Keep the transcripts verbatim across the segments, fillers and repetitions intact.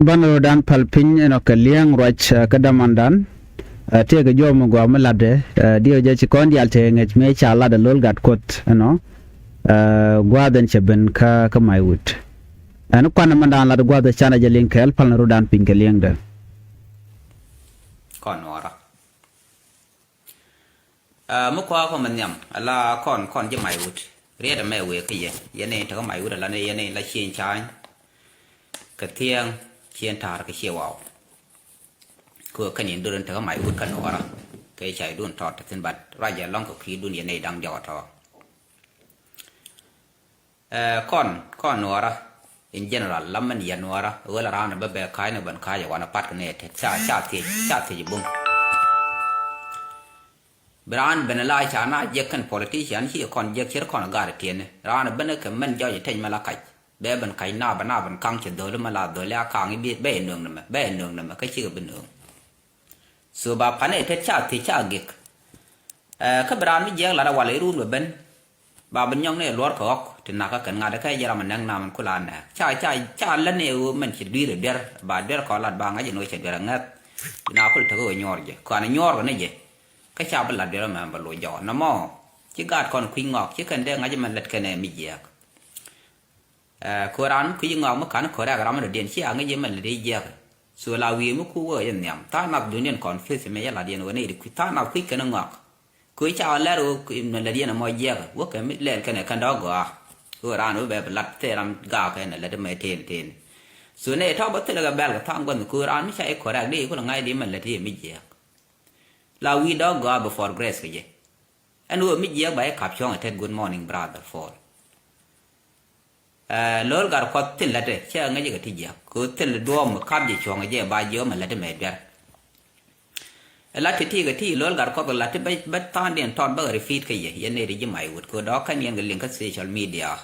Banɛ rɔ dan pal piny ɛnɔ kɛ liɛŋ ruac, eh, kä damandan. Eh, tëëkɛ jɔw mi gɔaa mi latdɛ, eh, diɛw jɛ ci kɔn dial tëë ŋäc mëë ca latdɛ Lol Gatkuɔth ɛnɔ. Eh, gua̱a̱th ɛn cɛ ben kä, kä Maiwut. Ɛn kuanɛ mɛn dan lat gua̱a̱th ɛ canɛ jɛ liŋ kɛɛl pal ni rɔ dan piny kɛ liɛŋdɛ. Kɔn nuɔrä. Ah, mi kɔakɔ mi nhiam ala kɔn, kɔn ji̱ Maiwut. Riet ɛmɛ wëë kä yɛ, yɛn in tekä Maiwut ala ni yɛn in la cieŋ ca̱a̱ny. Kɛ thiɛŋ cieŋ ta̱a̱r kɛ cie waw. Kɛ kɛn in dur in tekä Maiwut kä nuɔrä. Kɛ cay dun tɔt te thin bat ruacɛ lɔŋ kɛ kui̱dun yɛn in da̱ŋ diɔk tɔt. Eh, kɔn, kɔn nuɔrä in general, la mɛn yɛ nuɔrä, ɣöö la raan bä bɛ ka̱a̱cni ben ka̱a̱c ɛ wanɛ pat kɛ nɛy tet, ca, ca thiec, ca thiec buŋ. Bi raan ben la ca na jiɛk kɛn politician, ci kɔn jiɛk cir kɔn gaat tiɛni. Raan ben kɛ mɛn jɔc teny mɛ la kac. Bɛ ben kac na bɛ na ben kaŋ cɛ dholi mɛ la dholi a kaŋ i̱ bi bɛ yɛ nööŋ nɛmɛ, bɛ yɛ nööŋ nɛmɛ, kä cikɛ bi nööŋ. So ba panɛ tet ca thiec ca gik. Eh, kä bi raan mi jiɛk lat a wal i̱ run bɛ ben. Ba bi nyɔŋ ni luɔr kɛ ɣɔk ti nak kä kɛn ŋa̱t kä jɛ ram a nɛŋ nam in kula nɛk. Ca, ca, ca lät ni ɣöö mɛn ci dui̱r ɛ duer, ba duer kɔ lat ba ŋa̱c in ɣöö cɛ duer ɛ ŋäth. Bi na kul tekɛ ɣöö nyuɔr jɛ. Kɔn nyuɔr kɛ ni jɛ. Kä ca bi lat duer mɛn bɛ loc jɔk. Nɔmɔ, ci gaat kɔn kui̱ ŋɔk, ci kɛn dee ŋa̱c mɛn lät kɛn ɛ mi jiɛk. Eh, kɛ ɣöö raan mi kui̱ ŋɔak mi ka̱n kɔrɛk ram mi dɔ̱diɛn ci a ŋäc yɛ mɛn lät i̱ jiɛk. So la wi̱i̱ mi ku wä yɛ nhiam. Tha̱a̱ŋ nath duundiɛn confuse mɛ yɛ lat yɛn wä nɛy ti kui̱. Tha̱a̱ŋ nath kui̱ kɛn ŋɔak. Kɛ ɣöö ca ɣä lɛr ɣöö mɛn lät yɛn ɛmɔ jiɛk. Wä kɛ mi lɛl kɛn ɛ kɛn dɔ̱k gɔaa. Kɛ ɣöö raan wä bɛ bi lat thil ram gaak kɛn ɛ lät mɛ ten ten. So nɛy tɔ̱ bä thilɛ kɛ bɛl kɛ tha̱a̱ŋ gua̱th kɛ ɣöö raan mi ca i̱ kɔrɛk di kulɛ ŋa̱c di mɛn lät i̱ mi jiɛk. La wi̱i̱ dɔ̱k gɔaa before grace kɛ jɛ. Ɛn ɣöö mi jiɛk ba i̱ kap cuɔ̱ŋ ɛ tet good morning brother Paul. Eh, Lol Gatkuɔth thil lätdɛ cɛ ŋäcɛ kɛ ti jiäk kɛ thil duɔ̱ɔ̱p mi kap jɛ cuɔ̱ŋ jɛ ba jiɔ̱ɔ̱m ɛ lätdɛ mɛ duer. Ɛ lat ti ti kɛ ti Lol Gatkuɔth ɛ lat ti bä, bä tha̱a̱ŋdiɛn tɔt bä kɛ repeat kä yɛ, yɛn nɛy ti ji̱ Maiwut kɛ dɔ̱k kɛn yɛn kɛ liŋ kä social media.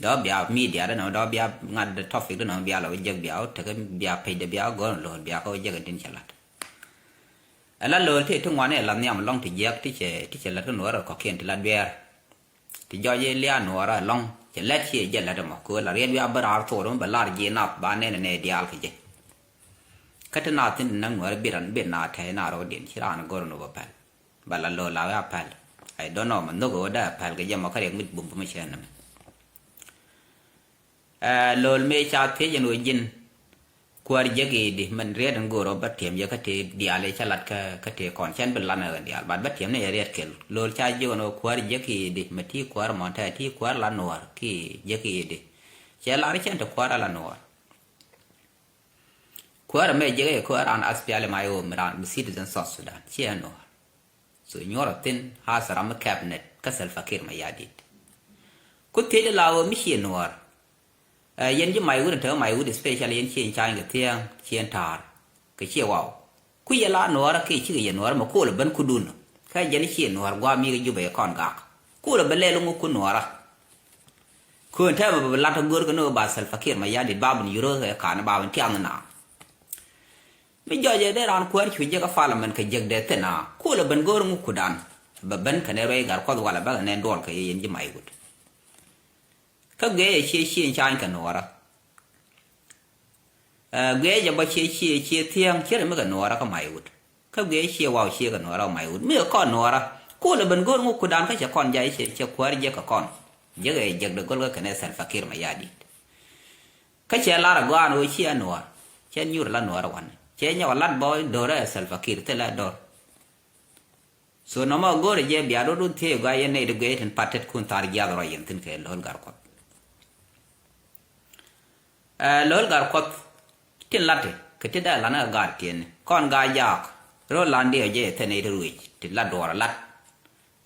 Dɔ̱k bia media dɛ nɔ, dɔ̱k bia ŋa̱t dɛ topic dɛ nɔ, bia lɔ wä jek bia wä tekɛ bia page dɛ bia wä gɔ̱r Lol bia kä wä jek in tin cɛ lat. Ɛ lat Lol ti ti ŋuan ɛ lat nhiam lɔŋ ti jiäk ti cɛ, ti cɛ lat kä nuɔrɛ kɔ̱kiɛn ti lat dueer. Ti jɔc i̱ lia̱a̱ nuɔɔrä ɛlɔ̱ŋ cɛ lät ciɛ jɛ lät ɛmɔ kɛ ɣöö la riɛt wiaa bä raar thok ɛmɔ bɛ lar ji̱ nath ba nɛn ɛ nɛy diaal kɛ jɛ. Kä ti naath thi̱n ti näk nuɔɔrä bi ran bi naath tɛ̈c naath rɔ̱diɛn ci raan go̱r ɛn ɣöö bɛ pɛl. Bɛ la lo̱l la wiaa pɛl. I don't know mɛ nhök ɣöö dee pɛl kɛ jɛ mɔ kä riɛk mi bum bum cɛ nɛmɛ. Ɛ, lo̱l mëë ca thiec ɛn ɣöö ji̱n kuäär jiäk i̱di mɛn riet in go̱o̱r ɣä bä tiɛm yɛ kä tëë diaal i̱ cä lat kä, kä tëë kɔn cɛn bi lan ɛ ɣän diaal bat bä tiɛm ni yɛ riet kɛl. Lo̱l ca jiök ɛn ɣöö kuäär jiäk i̱di mɛ ti kuäär mɔn tɛɛ ti kuäär la nuɔɔr ki jiäk i̱di. Cɛ lar cɛn te kuäär ala nuɔɔr. Kuäär ɛmɛ jiäk ɛ kuäär an aspiali ma i̱ ɣöö mi raan mi citizen South Sudan ciɛ nuɔɔr. So nyuɔrɔ thin hasara mi cabinet kä Salva Kiir Mayardit. Ku thiec la ɣöö mi ciɛ nuɔɔr. Ɛ, yɛn ji̱ Maiwut in te Maiwut especially yɛn ciɛ in ca̱a̱ny kɛ thiäŋ ciɛ in ta̱a̱r kɛ ciɛ waw. Ku yɛ la nuɔɔrä kɛ cikɛ yɛ nuɔɔrä mɛ koolɛ ben kudun. Kä jɛn ciɛ nuɔɔr gua̱a̱ mi kɛ Jubɛ kɔn gak. Koolɛ bɛ lɛl ŋuk ku nuɔɔrä. Köön tɛmɛ bɛ lat go̱r kɛ ni ɣöö ba Salva Kiir Mayardit ba bin yurä kɛ ka̱n ba bin tiaŋ na. Mi jɔcɛ dee raan kuäär cu jek a parliament kɛ jek dee thin a kulɛ ben go̱o̱r ŋuk kudan. Bɛ ben kɛnɛ ruɛy Gatkuɔth walɛ bɛ kɛ nɛn duɔl kɛ yɛ yɛn ji̱ Maiwut. Kä guiɛ yɛ cie cie ca̱a̱ny kɛ nuɔɔrä. Ɛ, guiɛ jɛ bä cie cie cie thiäŋ cie rɛ mi kɛ nuɔɔrä kä Maiwut. Kä guiɛ cie waw cie kɛ nuɔɔrä kä Maiwut mi kɛ kɔn nuɔɔrä. Kulɛ ben go̱o̱r ŋuk kudan kä cɛ kɔn jay cɛ, cɛ kuäär jek kɛ kɔn. Jek ɛ jek dee go̱l kä kɛnɛ Salva Kiir Mayardit. Kä cɛ lar a gɔaa ni ɣöö ciɛ nuɔɔr. Cɛ nyuur la nuɔɔr wan. Cɛ nyɔk a lat bɔ do̱r ɛ Salva Kiir thilɛ do̱r. So nɔmɔ go̱o̱rɛ jɛ bia do̱r dun thiee gɔaa yɛn nɛy ti guiɛ tin patet kun thar jiath rɔ yɛn thin kɛ Lo̱l Gatkuɔth. Ɛ Lo̱l Gatkuɔth tin lati kɛ ti dee lan ɛ gaat tiɛni. Kɔn gaa jaak. Ro̱l lan diɛ jɛ thɛn nɛy ti ruec ti lat duɔɔr a lat.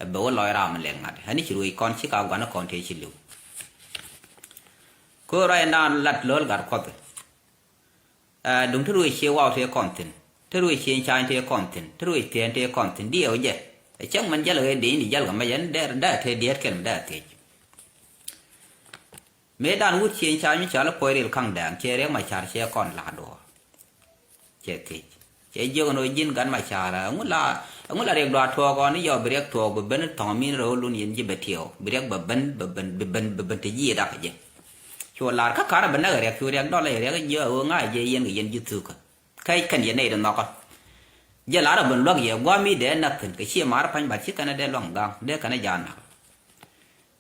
Ɛ bɛ wä lɔc ram lɛk ŋa̱t. Ɛ ni ci ruec kɔn ci ka gua̱n kɔn tëë ci li̱w. Kö ruac naan lat Lo̱l Gatkuɔth. Ɛ duŋ te ruec cie waw tëë kɔn thi̱n. Te ruec cie ca̱a̱ny tëë kɔn thi̱n. Te ruec thieen tëë kɔn thi̱n. Diɛw jɛ. Ɛ cäŋ mɛn jäl ɣee dee ni jäl kɛ mɛ jɛn dee, dee tëë diɛɛt kɛn mi dee thiec. Mëë dan wut cie ca̱a̱ny mi cɔal i̱ puɔc ril ka̱ŋ dɛɛŋ cie riɛk ma ca̱r cie kɔn la duɔɔr. Cɛ thiec. Cɛ jiök ɛn ɣöö ji̱n gat ma ca̱r ɛŋu la, ɛŋu la riɛk dɔaar tuɔɔk ɣɔn i̱ yɔ bi riɛk tuɔɔk bi ben thɔŋ min rɛw lun yɛn ji̱ bɛ tiɛw. Bi riɛk bɛ ben, bɛ ben, bɛ ben, bɛ ben te ji̱ i̱ dak kɛ jɛ. Cu lar kä karɛ bɛ näk riɛk cu riɛk dɔl riɛk jiɛ ɣöö ŋa̱c jɛ yɛn kɛ yɛn ji̱ thukä. Kä kɛn yɛn nɛy ri nhɔkä. Jɛ lar ɛ ben luäk yɛ gua̱a̱ mi dee näk thi̱n kɛ ciɛ mar pa̱ny bat ci kɛn ɛ dee luaŋ ga̱a̱ŋ dee kɛn ɛ ja̱a̱n näk.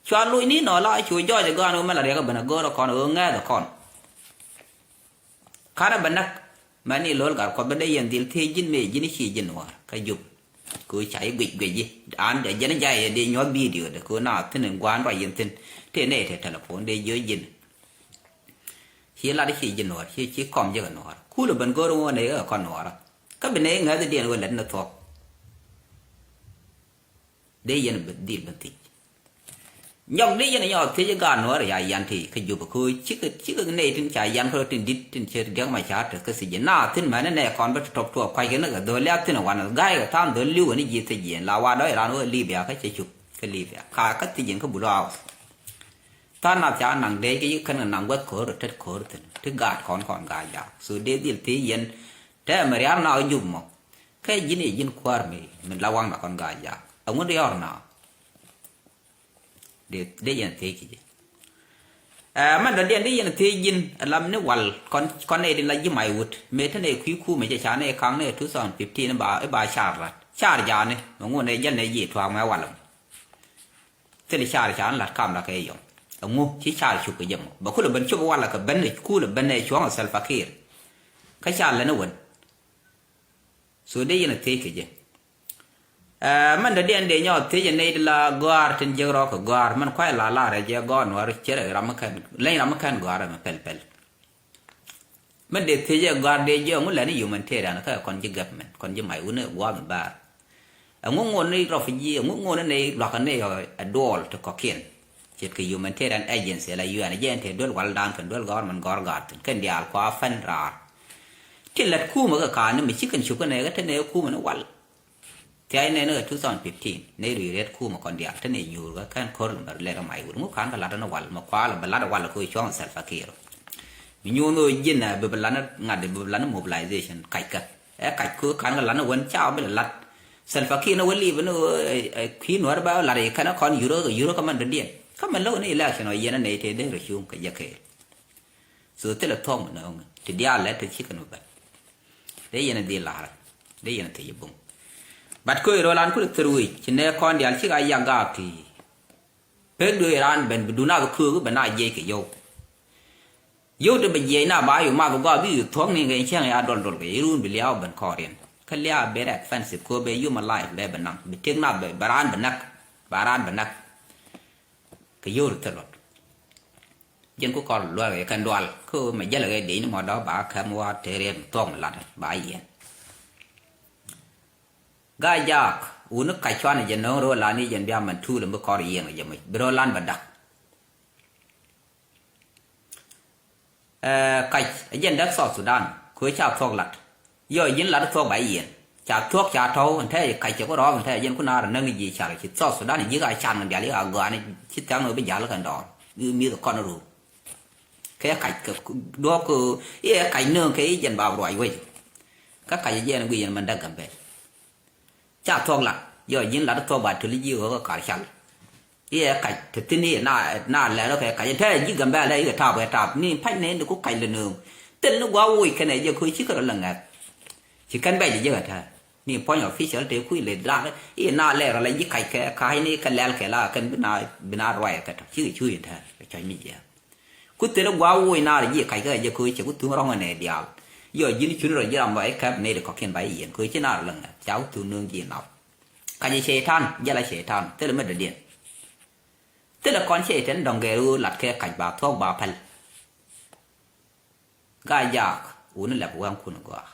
Cua loc ni nɔ la cu jɔɔc ɛ gɔaan ɣöö mɛ la riɛk ɛ ben ɛ go̱o̱r ɛ kɔn ɣöö ŋɛɛth ɛ kɔn. Karɛ bɛ näk mɛn ni lo̱l gat kuɔth bä dee yɛn dhil thiec ji̱n mëë ji̱n ci ji̱n wäär kä jup. Kɛ ɣöö ca ji̱ guic guic ji̱ an dee jɛn jay yɛ dee nyuɔ̱th bidio dee kɛ ɣöö na thi̱n in gua̱a̱n ruac yɛn thi̱n tëë nɛy tëë telephone dee jiö ji̱n. Ci lat ci ji̱n wäär ci ci kɔm ji̱ kɛ nuɔ̱ɔ̱r kulɛ ben go̱o̱r ŋuɔ̱ɔ̱n nɛy kä kɔn nuɔ̱ɔ̱rä. Kä bi nɛy ŋäthdiɛn ɣöö lät ni thuɔ̱k. Dee yɛn bi dhil ben thiec. Nyɔk dee yɛn nyɔk thiec i̱ gaat nuɔɔr ya yan ti kä jup kä cikɛ cikɛ nɛy tin ca yan kä tin dit tin cɛ diɛk ma ca tet kä thiec na thin mɛn nɛ kɔn bä ti tɔp tuɔɔk kuac kɛ ni kɛ dholi a thin wan ga̱a̱c kɛ tha̱a̱ŋ dholi li̱w kɛ ni ji̱ thiec yɛn la wa dɔc ran wä Libya kä cɛ cup kä Libya ka kä thiec yɛn kä bulu house. Tha̱a̱ŋ na ca naŋ dee kä yi kän kɛ naŋ guäth ko̱r tet ko̱r thin ti gaat kɔn kɔn gaat jak so dee dhil thiec yɛn. Tɛmɛ riar na ɔ jup mɔ. Kɛ ji̱n i̱ ji̱n kuäär mi mi la waŋda kɔn Gaa-jaak. Ɛŋu riɔr na? Dee dee yɛn thiec ki ji̱. Ɛ mɛn dɔ̱diɛn dee yɛn thiec ji̱n ɛ lam ni wal kɔn kɔn nɛy din la ji̱ may wut mëë te nɛy kui̱ kumɛ jɛ ca nɛy kaŋ nɛy two thousand fifteen i̱ ba i̱ ba car lat car jaani mɛ ŋun nɛy jäl nɛy ji̱ tuaak mɛ wal ɛmɔ. Thil car ca ni lat kamda kɛ yɔm ɛŋu ci car cuk kɛ jɛ mɔ bɛ kulɛ ben cop wal kɛ ben kulɛ ben nɛy cuɔ̱ŋ ɛ Salva Kiir. Kä car lɛ ni wen. So dee yɛn a thiec kɛ jɛ. Ɛ mɛn dɔ̱diɛn dee nyɔk thiec ɛ nɛy di la gɔ̱a̱r tin jiäk rɔɔk kɛ gɔ̱a̱r mɛn kuay la lar ɛ jɛ gɔ̱a̱r nuɔ̱ɔ̱r cɛ rɛ ram mi kɛn leny ram mi kɛn gɔ̱a̱r ɛmɛ pɛl pɛl. Mɛn dee thiec ɛ gɔ̱a̱r dee jɛ ŋu lɛn humanitarian kä kɔn ji̱ government kɔn ji̱ may wuni ɛ gua̱a̱th mi baar. Ɛŋu ŋuɔ̱n ni refugee ɛŋu ŋuɔ̱n ni luakä ni ɛ duɔl ti kɔ̱kiɛn. Ce̱tkɛ humanitarian agency la U N jɛ ɛn te duel waldan kɛn duel government gɔ̱r gaat thi̱n kɛn diaal kua fɛn raar. Ti lät kumä kɛ ka̱a̱ni mi ci kɛn cop kɛn ɛ kɛ te nɛ kumä ni wal. Thia̱c nɛn kɛ two thousand fifteen nɛ ri riet kumä kɔn diaal te nɛ nyuur kɛ kɛn ko̱r lɛ mɛ lɛr kɛ may wur ŋu ka̱n kɛ lat ni wal mɛ kua lɛ bɛ lat wal kɛ cuɔ̱ŋ Salva Kiir. Mi nyuur ni ɣöö ji̱n ɛ bi bi lat ni ŋa̱t bi bi lat ni mobilization kac kɛ. Ɛ kac kɛ ka̱n kɛ lat ni wen ca bi lɛ lat. Salva Kiir ni wä li̱i̱p ni ɣöö ɛ kui̱ nuäär bɛ lat i̱ kɛn kɔn yurä kɛ yurä kä mɛn dɔ̱diɛn kä mɛn lo̱k ni election ɔ yɛn ni nɛy tëë dee rɔ cuŋ kɛ jɛ kɛɛl. So thilɛ thuɔ̱k mi nööŋ ti diaal lɛ te cikɛ ni bɛ. Dee yɛn dhil la̱rä dee yɛn thiec buŋ. But koc rol an kulɛ thir wi̱c ci nɛ kɔn diaal cik a yak gaak ti. Pek duee raan ben bi dun a bi köök ben a jiɛc kɛ yio̱w. Yio̱w te bi jiɛc na ba yio̱w ma bi gɔaa bi yio̱w thuɔ̱k ni kɛ cäŋ ya dɔl dɔl kɛ iruun bi liaw ben kɔɔriɛn kä liaw ben expensive ko ben human life ben bi naŋ bi tek na bɛ raan bi näk. Ba raan bi näk. Kɛ yio̱w ri thil luɔt. Jɛn ku kɔr luɛk kɛ kɛn dual kä mɛ jälɛ kɛ dec ni mɔ dɔ̱k ba kɛm wa te riɛt mi thuɔ̱k mi lat ba yiɛn. Gaa jaak wuni kac cuan jɛ no̱o̱ŋ ro̱o̱ lan ni jɛn bia mɛn tuul mi kɔr yiɛn kɛ jɛ mec bi ro̱o̱ lan bɛ dak. Ɛ kac ɛ jɛn däk South Sudan kɛ ɣöö ca thuɔ̱k lat. Yɔ ji̱n lat thuɔ̱k ba yiɛn ca thuɔ̱k ca tɔ̱w ɛn tɛɛ kac cɛ ku rɔɔk ɛn tɛɛ jɛn ku naar näk ni ji̱ car ci South Sudan ji̱ ka can kɛn dial i̱ a gɔaa ni ci thia̱k ni bi ja̱l kɛn dɔɔr. I̱ mi̱th kɔn ruur. Kɛ kac kɛ duɔ̱ɔ̱k i̱ ɛ kac nööŋ kɛ i̱ jɛn ba ruac wec. Kä kac ɛ jɛn guic yɛn mɛn däk Gambɛl. Ca thuɔ̱k lat yɔ ji̱n lat thuɔ̱k ba töl ji̱ ɣöö kä kar cal. I̱ ɛ kac te thi̱n i̱ na na lɛr ɔ kɛ kac ɛn tɛɛ ji̱ Gambɛl ɛ i̱ kɛ taap kɛ taap ni pa̱ny nɛ ni ku kac lɛ nööŋ. Thil ni gua̱a̱k woc kɛnɛ jɛ köö cikɛ rɔ lɛ ŋɛ̈th. Ci kɛn bɛc jɛ jek ɛ tɛɛ ni puɔ̱ny official te kui̱ lɛ lar i̱ na lɛr ɔ lɛ ji̱ kac kɛ ka̱a̱c ni kɛ lɛl kɛ la kɛn bi na bi na ruac ɛ kɛ tɔ cikɛ cuuc ɛ tɛɛ kɛ cua̱c mi jiɛɛk. Ku thilɛ gua̱a̱k woc naar ji̱ kac kä jɛ köö cɛ ku thuŋ rɔ̱ŋ ɛnɛ diaal. Yɔ ji̱n cuni rɔ ji̱ ram ba i̱ kɛp nɛy ti kɔ̱kiɛn ba i̱ yiɛn köö ci naar läŋ ɛ ca ku thuŋ nööŋ ji̱ nap. Kac ɛ cɛytan jɛl ɛ cɛytan thilɛ mi dɔ̱diɛn. Thilɛ kɔn cɛytan dɔ̱ŋ gɛɛr ɣöö lat kɛ kac ba thuɔ̱k ba päl. Gaa jaak wuni lɛp wɛŋkun gɔaa.